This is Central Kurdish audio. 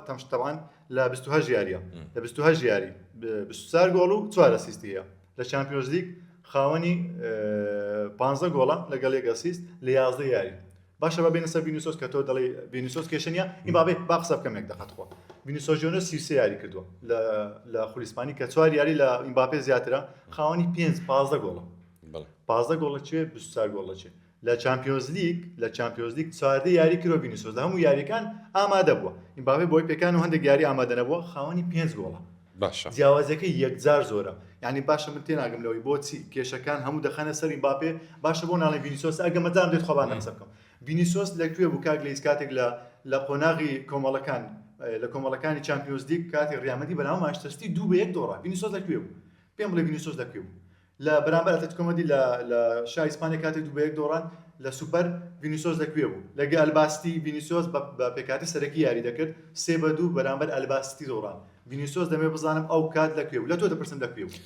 تەمش تەبعەن لە 28 یاریە لە 28 یاری 24 گۆڵ و 4 assist ی هەیە لە چامپیۆنزلیگ خاوەنی 15 گۆڵە لەگەڵ یەک assist لە 11 یاری. باشە با بێنە سەر ڤینیسۆس کە تۆ دەڵێی ڤینیسۆس کێشە نییە ئیمباپێ با قسە بکەم یەک دەقە تخوا ڤینیسۆس جۆنیۆر 33 یاری کردووە لە لە خولی ئیسپانی کە چوار یاری لە ئیمباپێ زیاترە خاوەنی پێنج 15 گۆڵە. بەڵێ. 15 گۆڵ لە کوێ 24 گۆڵ لە کوێ لە چامپیۆنزلیگ لە چامپیۆنزلیگ 14 یاری کردووە ڤینیسۆس لە هەموو یاریەکان ئامادە بووە ئیمباپێ بۆی پێکان و هەندێک یاری ئامادە نەبووە خاوەنی پێنج گۆڵە. باشە. جیاوازیەکەی یەکجار زۆرە یانی باشە من تێناگەم لەوەی بۆچی کێشەکان هەموو دەخەنە سەر ئیمباپێ باشە بۆ ناڵێن ڤینیسۆس ئەگە مەجالم دێت خۆبان قسە بکەم ڤینیسۆس لە کوێ بوو کاک لەیس کاتێک لە لە قۆناغی کۆمەڵەکان لە کۆمەڵەکانی چامپیۆنز لیگ کاتێک ڕیال مەدرید بەرامبەر مانچستەر سیتی 2-1 دۆڕا ڤینیسۆس لە کوێ بوو پێم بڵێ ڤینیسۆس لە کوێ بوو لە بەرامبەر ئەتلەتیکۆ مەدرید لە لە شای ئیسپانیا کاتێک 2-1 دۆڕان لە سوپەر ڤینیسۆس لە کوێ بوو لە گە ئەلباستی ڤینیسۆس بە بە پێکهاتەی سەرەکی یاری دەکرد 3-2 بەرامبەر ئەلباستی دۆڕان ڤینیسۆس دەمەوێت بزانم ئەو کات لە کوێ بوو لە تۆ دەپرسم لە کوێ بوو.